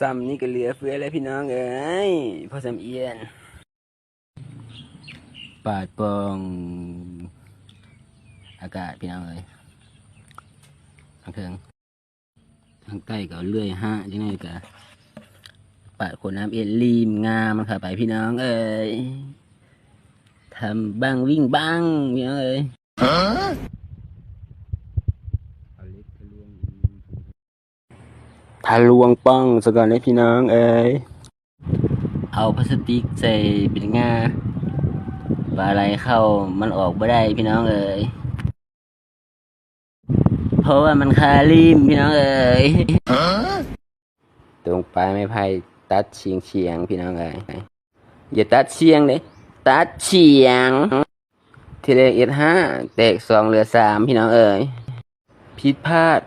ສ່ຳນີ້ກໍເຫຼືອເຟືອແລ້ວພີ່ນ້ອງເອີຍ ພໍສ່ຳອຽນ. ປາດປ່ອງອາກາດພີ່ນ້ອງເອີຍ ທາງເທິງ ທາງໃຕ້ກໍເລື່ອຍຫາຈັ່ງໃດກໍປາດຂົນນ້ຳເອັດລີມງາມັນເຂົ້າໄປພີ່ນ້ອງເອີຍ ທຳບັ້ງວິ້ງບັ້ງພີ່ນ້ອງເອີຍ. ທະລວງປ່ອງສາກ່ອນເດີພີ່ນ້ອງເອີຍ ເອົາພລາສຕິກໃສ່ເປັນງ່າ ປາໄຫຼເຂົ້າມັນອອກບໍ່ໄດ້ພີ່ນ້ອງເອີຍ ເພາະວ່າມັນຄາລີມພີ່ນ້ອງເອີຍ. ຕົງປາຍໄມ້ໄຜ່ຕັດສຽງໆ ພີ່ນ້ອງເອີຍ ຢ່າຕັດສ່ຽງເດ້ ຕັດສຽງ. ທີແລກເອັດຫ້າ ແຕກສອງເຫຼືອສາມ ພີ່ນ້ອງເອີຍ ຜິດພາດ